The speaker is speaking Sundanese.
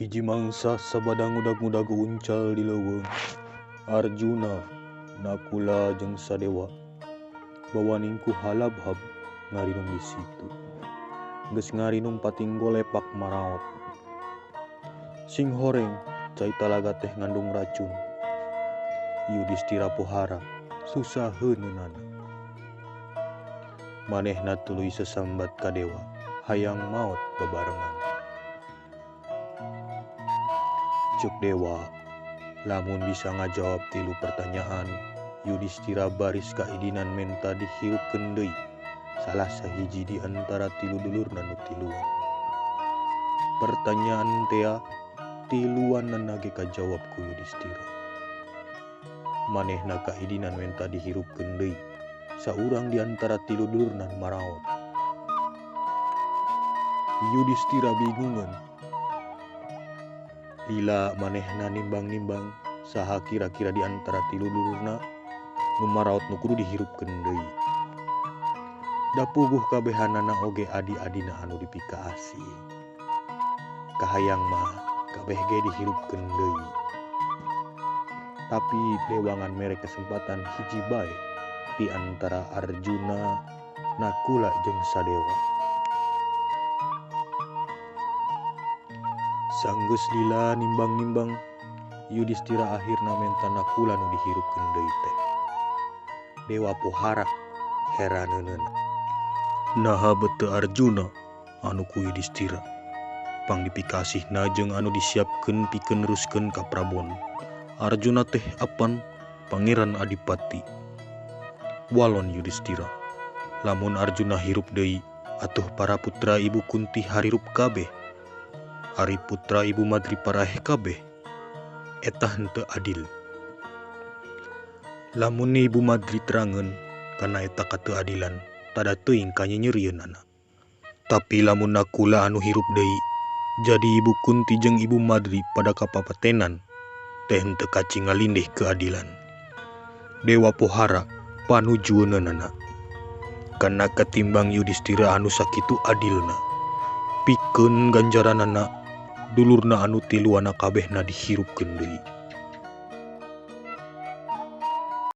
Hiji mangsa sabada ngudag-ngudag uncal di leuweung. Arjuna, Nakula jeung Sadewa bawaning ku halabhab ngarinung di situ. Geus ngarinung pating golepak maraot. Sing horeng cai talaga teh ngandung racun. Yudistira pohara susah heuneunana. Manehna tuluy sesambat ka dewa hayang maot bebarengan. Ceuk dewa, lamun bisa ngajawab tilu pertanyaan, Yudistira baris kaidinan menta dihirupkeun deui salah sahiji di antara tilu dulurna nu tiluan. Pertanyaan tea tiluanana ge kajawab ku Yudistira. Manehna kaidinan menta dihirupkeun deui saurang di antara tilu dulurna nu maraot. Yudistira bingungeun. Lila manehna nimbang-nimbang saha kira-kira di antara tilu dulurna nu maraot nu kudu dihirupkeun deui. Da puguh kabehanana oge adi-adina anu dipikaasih. Kahayang mah kabeh ge dihirupkeun deui. Tapi dewangan mere kesempatan hiji bae di antara Arjuna, Nakula jeung Sadewa. Sanggeus lila nimbang-nimbang, Yudistira akhirna menta Nakula nu dihirupkeun deui teh. Dewa pohara heraneunana. Naha bete Arjuna anu ku Yudistira pang dipikasihna jeung anu disiapkeun pikeun neruskeun ka Prabon. Arjuna teh apan Pangeran Adipati. Walon Yudistira, lamun Arjuna hirup deui atuh para putra Ibu Kunti harirup kabeh. Ari putra Ibu Madri paraeh kabeh. Eta henteu adil. Lamun Ibu Madri terangeun kana eta kateuadilan, tada teuing kanyeunyerieunana. Tapi lamun Nakula anu hirup deui, jadi Ibu Kunti jeung Ibu Madri pada kapapatenan teh henteu kaci ngalindih keadilan. Dewa pohara panujueunana. Kana katimbang Yudistira anu sakitu adilna, pikeun ganjaranana dulurna anu tiluana kabehna dihirupkeun deui.